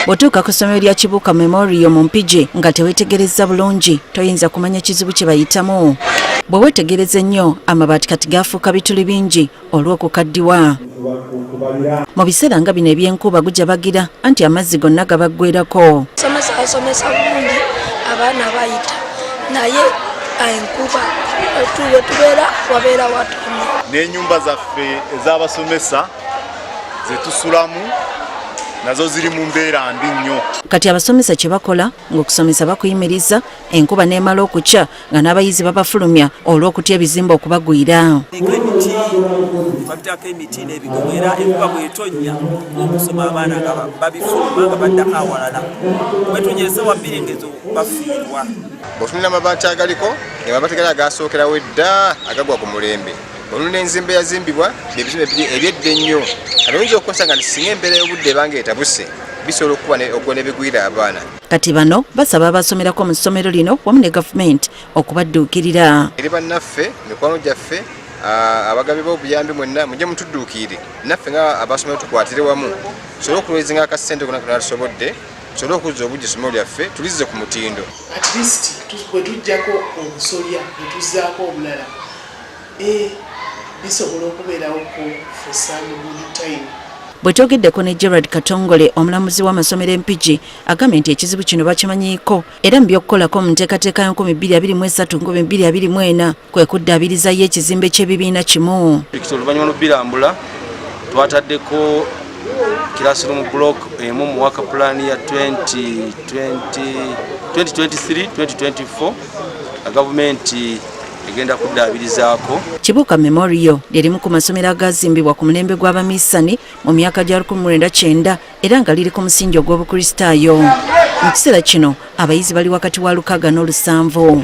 Bw'otuuka ku ssomero lya Kibuuka Memorial mu Mpigi nga teweetegerezza bulungi, toyinza kumanya kizibu kye bayitamu. Bwe weetegereza ennyo, amabaati kati gaafuuka bituli bingi olw'okukaddiwa. Mu biseera nga bino eby'enkuba gujabagira anti amazzi gonna gabaggwerako. Somesa asomesa bulungi, abaana bayita, naye enkuba wetubeera wabeera watono. N'ennyumba zaffe ez'abasomesa zetusulamu nazo ziri mu mbeera mbi nnyo. Kati abasomesa kye bakola ng'okusomesa bakuyimiriza enkuba n'emala okukya nga n'abayizi babafulumya olw'okutya ebizimbe okubagwira. Emiti twabitako emiti n'ebigogo, era enkuba bw'etonnya okusoma abaana nga babifuluma nga baddako awalala. Bwetonya esawa 2 ngezo bafiirwa. Bw'otunula amabaati agaliko, amabaati gali agasookerawo edda agagwa ku mulembe, oluna enzimba eyazimbibwa ebizimbe ebyedda ennyo, kati oyinza okukozesa nga nti singa embeera y'obudde ebanga etabuse bisobola okukuba okugwa ne bigwira abaana. Kati bano basaba abasomerako mu ssomero lino wamu ne gavumenti okubadduukirira. Eri bannaffe, mikwano gyaffe, abagabi b'obuyambi mwenna, mujje mutudduukirire naffe nga abasomero tukwatire wamu tusobole okulwezinga akasente konna konna tusobodde tusobole okuzza obujja essomero lyaffe tulizze ku mutindo. At least bwe tuggyako obusolya ne tuzzaako obulala, bisobola okubeerawoko for some good time. Bwe twogeddeko ne Gerard Katongole, omulamuzi w'amasomero e Mpigi, agambye nti ekizibu kino bakimanyiiko era mu by'okukolako mu nteekateeka ya 2023 2024 kwe kuddaabirizayo ekizimbe ky'ebibiina kimu. Oluvannyuma lw'obirambula twataddeko classroom block emu mu work plan ya 2023-2024, gavumenti egenda kuddaabirizaako. Kibuuka Memorial lyerimu ku masomero agazimbibwa ku mulembe gw'abamisani mu myaka gya 1990 era nga liri ku musingi ogw'Obukristaayo. Mu kiseera kino abayizi bali wakati wa 6 n'omusanvu.